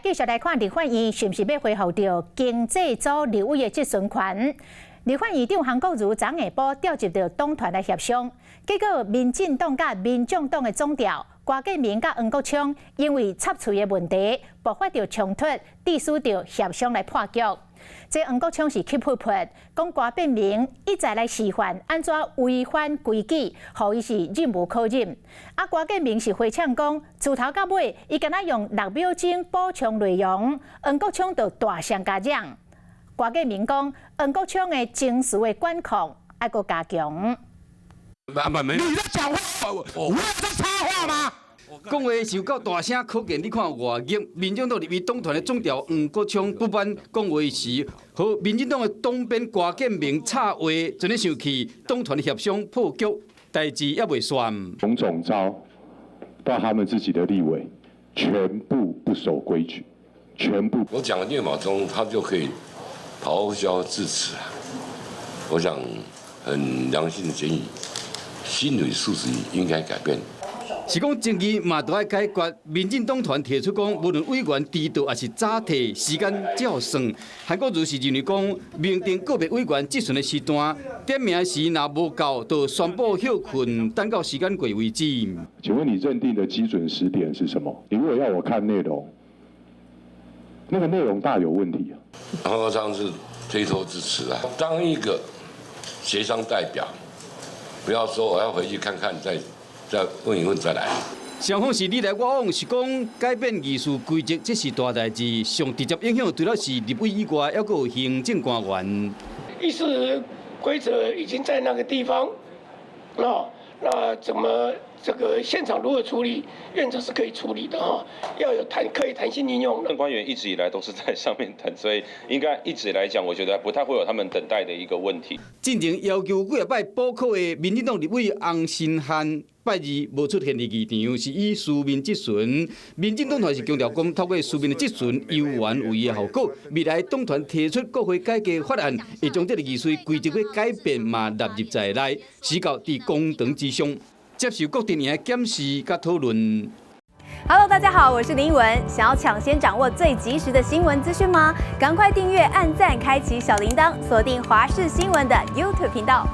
繼續來看立法院是毋是欲恢復著經濟組立委的質詢權？立法院長韓國瑜昨下晡召集著黨團來協商，結果民進黨佮民眾黨的總召郭建明佮黃國昌因為插喙的問題，爆發著衝突，致使著協商來破局。這黃國昌是氣噗噗，講郭建明一再來示範按怎違反規矩，予伊是忍無可忍。啊，郭建明是回嗆講，自頭到尾，伊敢若用6秒鐘補充內容，黃國昌就大聲共嚷。郭建明講，黃國昌的情緒的管控愛閣加強。你在講話，我有在插話嗎？講話受夠大聲，可見你看偌激。民進黨立委黨團的總召黃國昌不滿講話時，予民進黨的黨鞭郭建明插話，真咧生氣，黨團的協商破局，代誌猶未煞。從總召到他們自己的立委，全部不守規矩，全部。我講了6秒鐘，他就可以咆哮致辭啊！我想很良心的建議，心理素質應該改變。是講爭議嘛，都愛解決。民進黨團提出講，無論委員遲到抑是早退，時間照算。韓國瑜是認為講，明定個別委員質詢的時段，點名時若無到，就宣布歇睏，等到時間過為止。請問你認定的基準時點是什麼？你如果要我看內容，那個內容大有問題啊！黃國昌是推脫之詞啊！當一個協商代表，不要說我要回去看看再再問一問再來。雙方是你來我往，是講改變議事規則，這是大代誌。上直接影響除了是立委以外，猶閣有行政官員。議事規則已經在那個地方，那怎麼這個現場如何處理，原則是可以處理的哈，要有彈可以彈性應用的。官員一直以來都是在上面等，所以應該一直來講，我覺得不太會有他們等待的一個問題。進前要求幾仔擺補考的民進黨立委洪申翰，拜二無出現佇議場，是以書面質詢。民進黨團是強調講，透過書面的質詢，猶原有伊的效果。未來黨團提出國會改革法案，會將這个議事規則的改變嘛納入在內，死到佇公堂之上，接受各陣營的檢視佮討論。 Hello，大家好，我是林依文。想要搶先掌握最及時的新聞資訊嗎？趕快訂閱、按讚、開啟小鈴鐺，鎖定華視新聞的 YouTube 頻道。